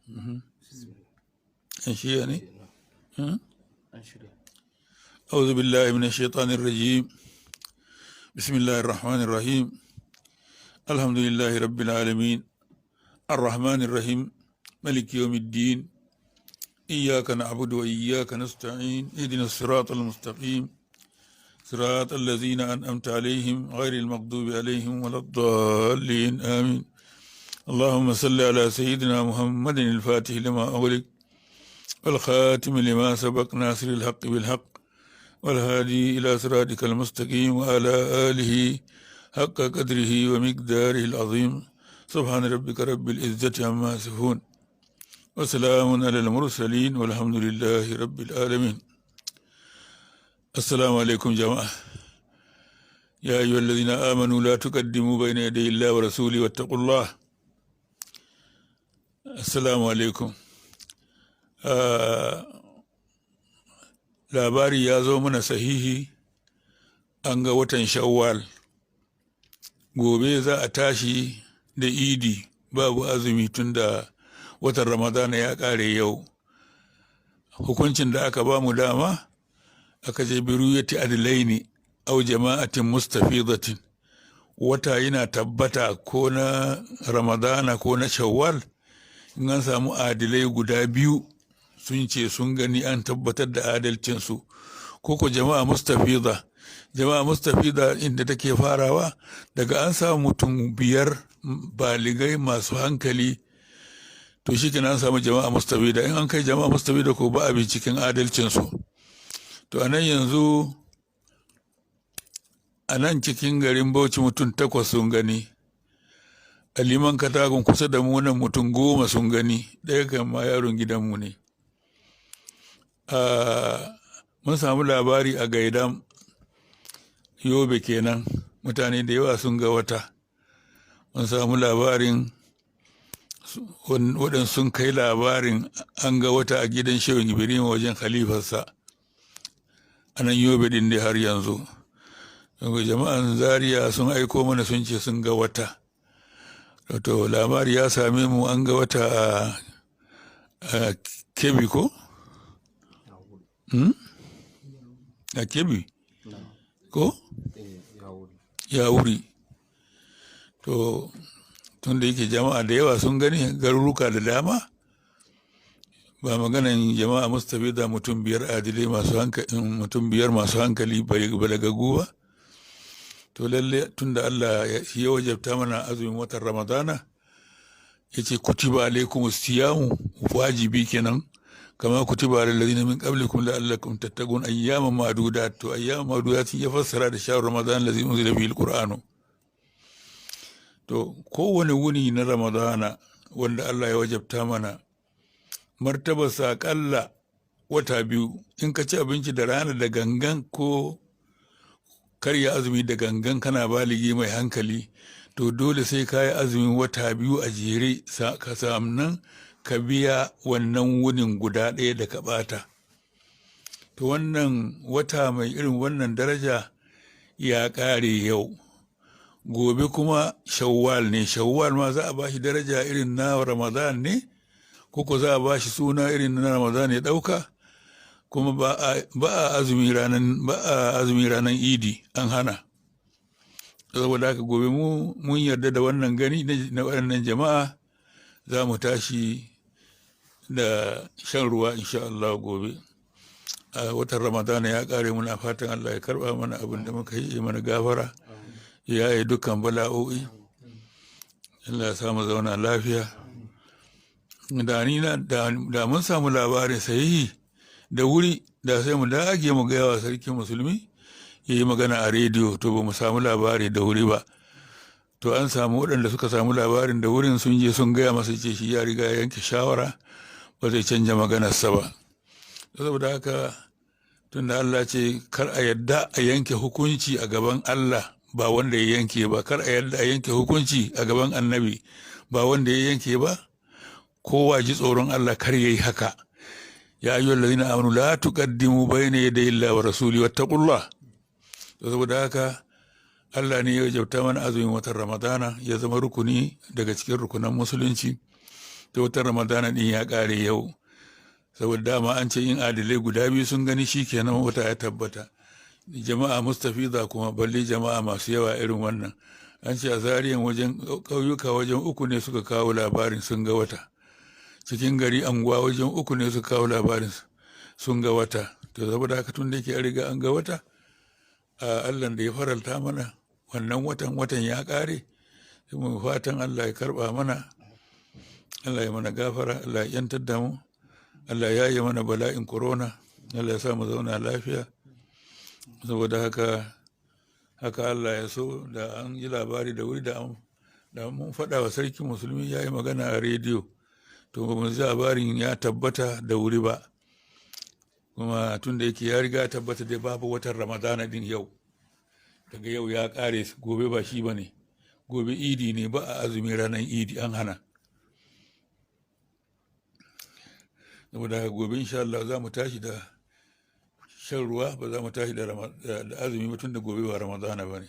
An shirya ne? An shirya. أعوذ بالله من الشيطان الرجيم. بسم الله الرحمن الرحيم. الحمد لله رب العالمين، الرحمن الرحيم، ملك يوم الدين. إياك نعبد وإياك نستعين، اهدنا الصراط المستقيم، صراط الذين أنعمت عليهم غير المغضوب عليهم ولا الضالين، آمين. اللهم صل على سيدنا محمد الفاتح لما أغلق، والخاتم لما سبق، ناصر الحق بالحق، والهادي إلى صراطك المستقيم، وعلى آله حق قدره ومقداره العظيم. سبحان ربك رب العزة عما يصفون، وسلام على المرسلين، والحمد لله رب العالمين. السلام عليكم جماعة. يا أيها الذين آمنوا لا تقدموا بين يدي الله ورسوله واتقوا الله. السلام عليكم. Labari ya zo mana sahihi, an ga watan Shawwal. Gobe za a tashi da Idi, babu azumi tun da watan Ramadana ya ƙare yau. Hukuncin da aka ba mu dama, aka ce برؤية عدلين أو جماعة مستفيضة. Wata yana tabbata ko na Ramadana ko na Shawwal in an samu adilai guda biyu sun ce sun gani, an tabbatar da adalcinsu, ko ko jama'a مستفيضة. Jama'a مستفيضة inda take farawa daga an samu mutum biyar baligai masu hankali, to shi an samu jama'a مستفيضة. In an kai jama'a مستفيضة ko ba a binciken adalcinsu. To a nan yanzu, a nan cikin garin Bauchi, mutum takwas sun gani. A Liman Katagun kusa da mu nan, mutum 10 sun gani, ɗaya kan ma yaron gidanmu ne. Mun samu labari a Gaidam, Yobe kenan, mutane da yawa sun ga wata. Mun samu labarin waɗansu sun kai labarin an ga wata a gidan Shehu Ibrahim wajen khalifarsa a nan Yobe ɗin dai har yanzu. Jama'an Zaria sun aiko mana, sun ce sun ga wata. To labari ya same mu an ga wata a Kebbi ko? A Kebbi ko? Yawuri. To tun da yake jama'a da yawa sun gani, garuruka da dama, ba maganan jama'a مستفيضة mutum biyar adilai masu hankali, mutum biyar masu hankali balagaggu ba. To lalle tun da Allah ya wajabta mana azumin watan Ramadana, ya ce كتب عليكم الصيام, wajibi kenan, كما كتب على الذين من قبلكم لعلكم تتقون أياما معدودات. To أياما معدودات ya fassara da شهر رمضان الذي أنزل فيه القرآن. To kowane wuni na Ramadana wanda Allah ya wajabta mana, martabarsa aƙalla wata 2. In ka ci abinci da rana da gangan ko karya azumi da gangan, kana baligi mai hankali, to dole sai ka yi azumin wata 2 a jere ka nan ka biya wannan wunin guda ɗaya da ka ɓata. To wannan wata mai irin wannan daraja ya ƙare yau. Gobe kuma Shawwal ne. Shawwal ma za a ba shi daraja irin na Ramadan ne, ko za a ba shi suna irin na Ramadan ya ɗauka? Kuma ba a azumi ranar, ba a azumi ranar Idi, an hana. Saboda haka gobe mu mun yarda da wannan gani na waɗannan jama'a, za mu tashi da shan ruwa insha Allah gobe. A watan Ramadana ya ƙare, muna fatan Allah ya karɓa mana abin da muka yi, mana gafara, ya yi dukkan bala'o'i. Allah ya samu zauna lafiya. Da ni na da mun samu labarin sahihi da wuri, da sai mu dage mu gaya wa Sarkin Musulmi ya yi magana a rediyo. To ba mu samu labari da wuri ba. To an samu waɗanda suka samu labarin da wurin, sun je sun gaya masa, ce shi ya riga ya yanke shawara, ba zai canja maganarsa ba. Saboda haka, tunda Allah ce kar a yadda a yanke hukunci a gaban Allah ba wanda ya yanke ba, kar a yadda a yanke hukunci a gaban Annabi ba wanda ya yanke ba, kowa ji tsoron Allah kar ya yi haka. يا أيها الذين آمنوا لا تقدموا بين يدي الله ورسوله واتقوا الله. Saboda haka Allah ne ya wajabta mana azumin watan Ramadana, ya zama rukuni daga cikin rukunan Musulunci. Ta watan Ramadana din ya ƙare yau, saboda dama an ce in adilai guda biyu sun gani shi kenan wata ya tabbata. Jama'a mustafiza kuma, balle jama'a masu yawa irin wannan. An ce a Zariyan wajen ƙauyuka wajen uku ne suka kawo labarin sun ga wata. Cikin gari anguwa wajen uku ne suka kawo labarin sun ga wata. To saboda haka, tun da yake an riga an ga wata, a Allah da ya faralta mana wannan watan, watan ya ƙare. Sai mu fatan Allah ya karɓa mana, Allah ya mana gafara, Allah ya yantar da mu, Allah ya yi mana bala'in corona, Allah ya sa mu zauna lafiya. Saboda haka, haka Allah ya so. Da an yi labari da wuri, da mun faɗa wa Sarki Musulmi, ya yi magana a rediyo. To ba mu ji labarin ya tabbata da wuri ba. Kuma tun da yake ya riga tabbata dai, babu watan Ramadana din yau. Daga yau ya ƙare, gobe ba shi ba ne. Gobe Idi ne, ba a azumi ranar Idi, an hana. Saboda haka gobe insha Allah za mu tashi da shan ruwa, ba za mu tashi da azumi ba, tun da gobe ba Ramadana ba ne.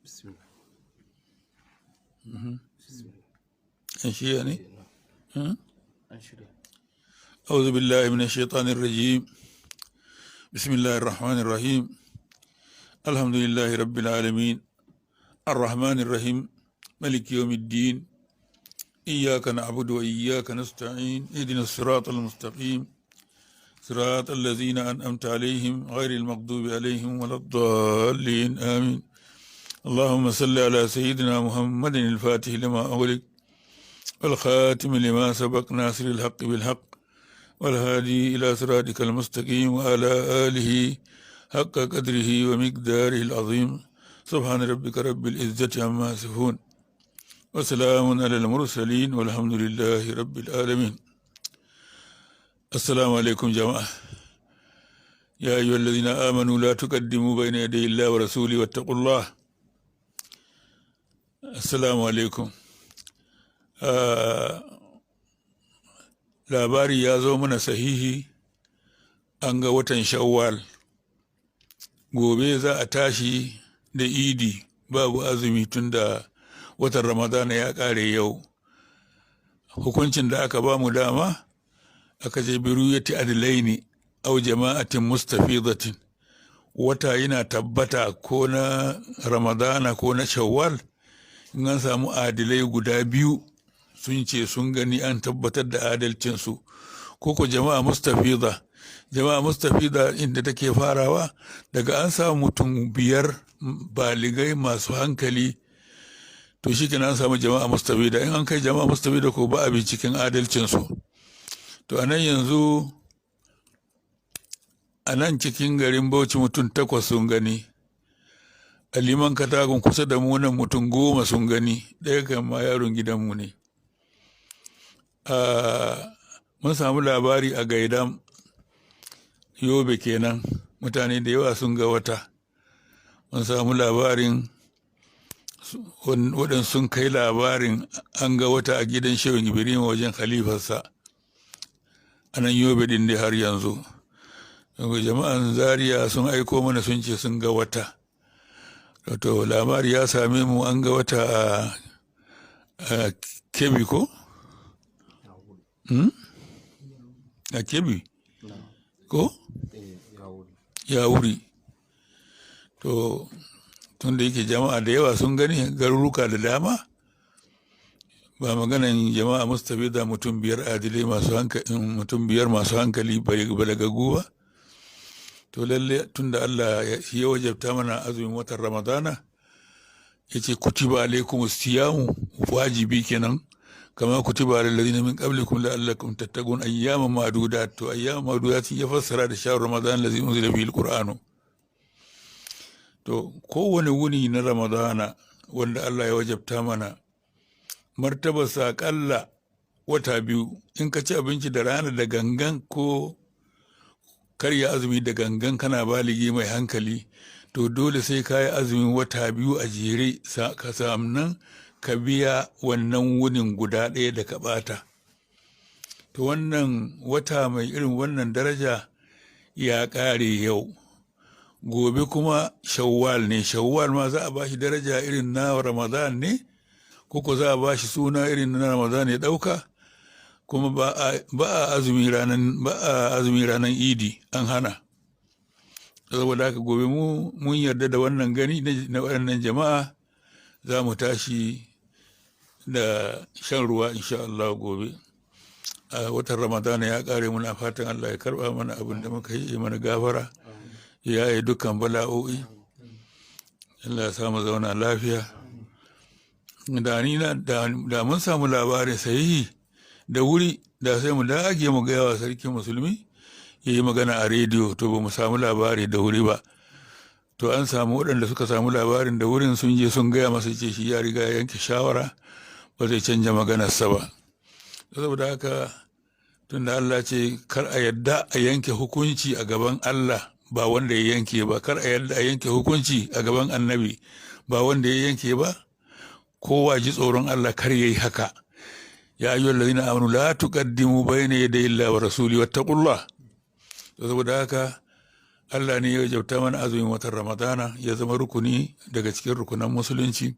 Bismillah. An shirya ne? An shirya. أعوذ بالله من الشيطان الرجيم. بسم الله الرحمن الرحيم. الحمد لله رب العالمين، الرحمن الرحيم، ملك يوم الدين، إياك نعبد وإياك نستعين، اهدنا الصراط المستقيم، صراط الذين أنعمت عليهم، غير المغضوب عليهم ولا الضالين، آمين. اللهم صل على سيدنا محمد الفاتح لما أغلق، والخاتم لما سبق، ناصر الحق بالحق، والهادي إلى صراطك المستقيم، وعلى آله حق قدره ومقداره العظيم. سبحان ربك رب العزة عما يصفون، وسلام على المرسلين، والحمد لله رب العالمين. السلام عليكم جماعة. يا أيها الذين آمنوا لا تقدموا بين يدي الله ورسوله واتقوا الله. السلام عليكم. Labari ya zo mana sahihi, an ga watan Shawwal. Gobe za a tashi da Idi, babu azumi, tun da watan Ramadana ya ƙare yau. Hukuncin da aka ba mu dama, aka ce biruyati adlaini au jama'atin mustafidatin, wata yana tabbata ko na Ramadana ko na Shawwal in an samu adilai guda biyu sun ce sun gani, an tabbatar da adalcinsu, ko ko jama'a mustafida. Jama'a mustafida inda take farawa daga an samu mutum biyar baligai masu hankali, to shi an samu jama'a mustafida. In an kai jama'a mustafida, ko ba a binciken adalcinsu. To a nan yanzu, a nan cikin garin Bauchi mutum takwas sun gani, a Liman Katagun kusa da mu nan mutum 10 sun gani, ɗaya kan ma yaron gidanmu ne. Mun samu labari a Gaidam, Yobe kenan, mutane da yawa sun ga wata. Mun samu labarin waɗansu sun kai labarin an ga wata a gidan Shehu Ibrahim wajen khalifarsa a nan Yobe ɗin dai har yanzu. Jama'an Zaria sun aiko mana, sun ce sun ga wata. To labari ya same mu an ga wata a Kebbi ko? A Kebbi ko? Ya wuri. To tun da yake jama'a da yawa sun gani, garuruka da dama, ba maganan jama'a mustafida mutum biyar adilai masu hankali, mutum biyar masu hankali balagaggu ba. To lalle tun da Allah ya wajabta mana azumin watan Ramadana, ya ce kutiba alaikum siyamu, wajibi kenan, kama kutiba alal ladina min qablikum la'allakum tattaqun, ayyaman ma'dudat. To ayyaman ma'dudat ya fassara da shahr Ramadan allazi unzila fihi alqur'anu. To kowane wuni na Ramadana wanda Allah ya wajabta mana, martabarsa aƙalla wata biyu. In ka ci abinci da rana da gangan ko karya azumi da gangan, kana baligi mai hankali, to dole sai ka yi azumin wata 2 a jere ka nan ka biya wannan wunin guda ɗaya da ka ɓata. To wannan wata mai irin wannan daraja ya ƙare yau. Gobe kuma Shawwal ne. Shawwal ma za a ba shi daraja irin na Ramadan ne, ko za a ba shi suna irin na Ramadan ya ɗauka? Kuma ba a azumi ranar Idi, an hana. Saboda haka gobe mu mun yarda da wannan gani na waɗannan jama'a, za mu tashi da shan ruwa insha Allah gobe. A watan Ramadana ya ƙare, muna fatan Allah ya karɓa mana abin da muka yi, mana gafara, ya yi dukkan bala'o'i. Allah ya samu zauna lafiya. Da ni da mun samu labarin sahihi da wuri, da sai mu dage mu gaya wa sarkin musulmi ya yi magana a rediyo. To ba mu samu labari da wuri ba. To an samu waɗanda suka samu labarin da wurin, sun je sun gaya masa, ce shi ya riga ya yanke shawara, ba zai canja maganarsa ba. Saboda haka, tunda Allah ce kar a yadda a yanke hukunci a gaban Allah ba wanda ya yanke ba, kar a yadda a yanke hukunci a gaban annabi ba wanda ya yanke ba, kowa ji tsoron Allah kar yayi haka. Ya ayyuhal ladina amanu la tuqaddimu bayna yaday Allahi wa rasuli wattaqullah. Saboda haka Allah ne ya wajabta mana azumin watan Ramadana, ya zama rukuni daga cikin rukunan musulunci.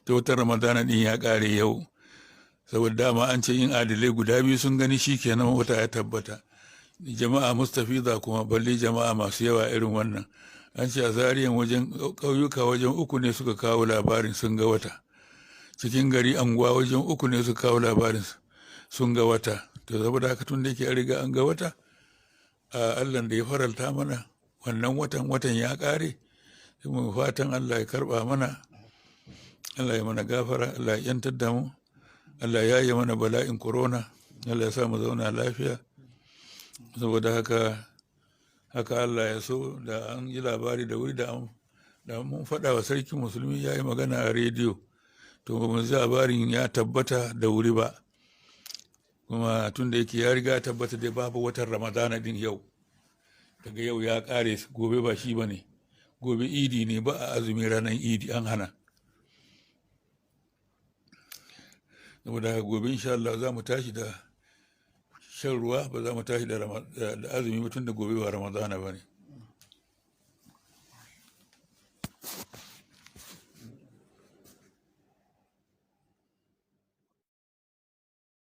Ta watan Ramadana din ya kare yau, saboda dama an ce in adilai guda biyu sun gani, shikenan wata ya tabbata. Jama'a mustafiza kuma, balle jama'a masu yawa irin wannan. An ce a Zariyan wajen ƙauyuka wajen uku ne suka kawo labarin sun ga wata. Cikin gari anguwa wajen uku ne suka kawo labarin sun ga wata. To saboda haka, tun da yake an riga an ga wata, Allah da ya faralta mana wannan watan, watan ya ƙare, sai mu fatan Allah ya karɓa mana, Allah ya mana gafara, Allah ya yantar da mu, Allah ya yi mana bala'in corona, Allah ya sa mu zauna lafiya. Saboda haka, haka Allah ya so. Da an yi labari da wuri, da mun faɗa wa sarkin musulmi, ya yi magana a rediyo. To ba mu ji labarin ya tabbata da wuri ba. Kuma tun da yake ya riga tabbata dai, babu watan Ramadana din yau. Daga yau ya ƙare, gobe ba shi ba ne. Gobe Idi ne, ba a azumi ranar Idi, an hana. Saboda haka gobe insha Allah za mu tashi da shan ruwa, ba za mu tashi da azumi ba, tun da gobe ba Ramadana ba ne.